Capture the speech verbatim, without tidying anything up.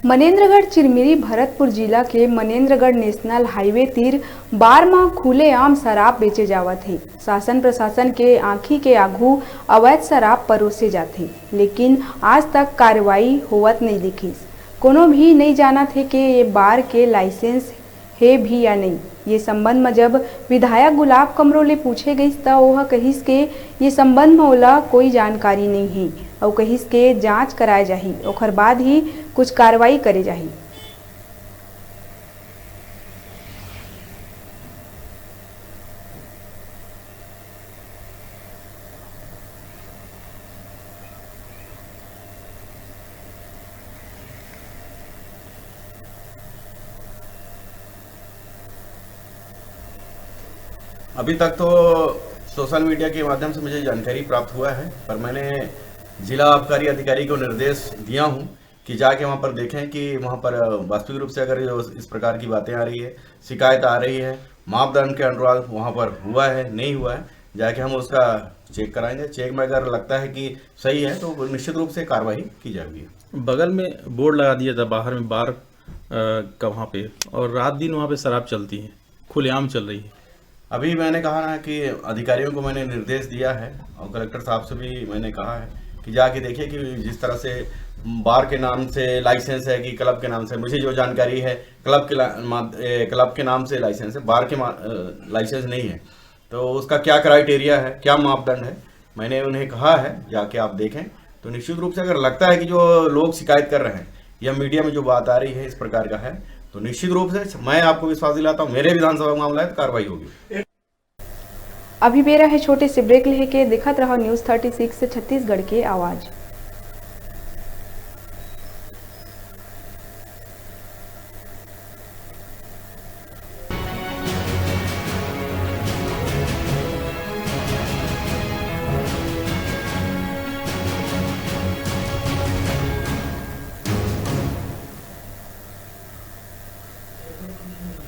मनेंद्रगढ़ चिरमिरी भरतपुर जिला के Manendragarh national highway तीर बार म खुलेआम शराब बेचे जावत हे। शासन प्रशासन के आंखी के आघू अवैध शराब परोसे जाथे, लेकिन आज तक कार्रवाई होवत नइ दिखिस। कोनो भी नइ जानत हे के ये बार के लाइसेंस हे भी या नहीं। ये संबंध म जब विधायक गुलाब कमरो ले पूछे गइस, त ओह कहिस के ये संबंध म ओला कोई जानकारी नहीं हे, अउ कहिस के जांच कराए जाही, ओखर बाद ही कुछ कार्रवाई करे जाही। अभी तक तो सोशल मीडिया के माध्यम से मुझे जानकारी प्राप्त हुआ है, पर मैंने जिला आबकारी अधिकारी को निर्देश दिया हूँ कि जाके वहाँ पर देखें कि वहाँ पर वास्तविक रूप से अगर जो इस प्रकार की बातें आ रही है, शिकायत आ रही है, मापदंड के अनुसार वहाँ पर हुआ है, नहीं हुआ है, जाके हम उसका चेक कराएंगे। चेक में अगर लगता है कि सही है, तो निश्चित रूप से कार्रवाई की जाएगी। बगल में बोर्ड लगा दिया था बाहर में बार, अ, का वहाँ पे, और रात दिन वहाँ पे शराब चलती है, खुलेआम चल रही है। अभी मैंने कहा ना कि अधिकारियों को मैंने निर्देश दिया है और कलेक्टर साहब से भी मैंने कहा है कि जाके देखिए कि जिस तरह से बार के नाम से लाइसेंस है कि क्लब के नाम से, मुझे जो जानकारी है, क्लब के ला-, माध-, ए, क्लब के नाम से लाइसेंस है, बार के मा-, अ, लाइसेंस नहीं है, तो उसका क्या क्राइटेरिया है, क्या मापदंड है, मैंने उन्हें कहा है, जाके आप देखें। तो निश्चित रूप से अगर लगता है कि जो लोग शिकायत कर रहे हैं या मीडिया में जो बात आ रही है इस प्रकार का है, तो निश्चित रूप से मैं आपको विश्वास दिलाता हूँ, मेरे विधानसभा का मामला है तो कार्रवाई होगी। अभी बेरा है छोटे से ब्रेक लेके, देखत रहो न्यूज़ थर्टी सिक्स छत्तीसगढ़ के आवाज़।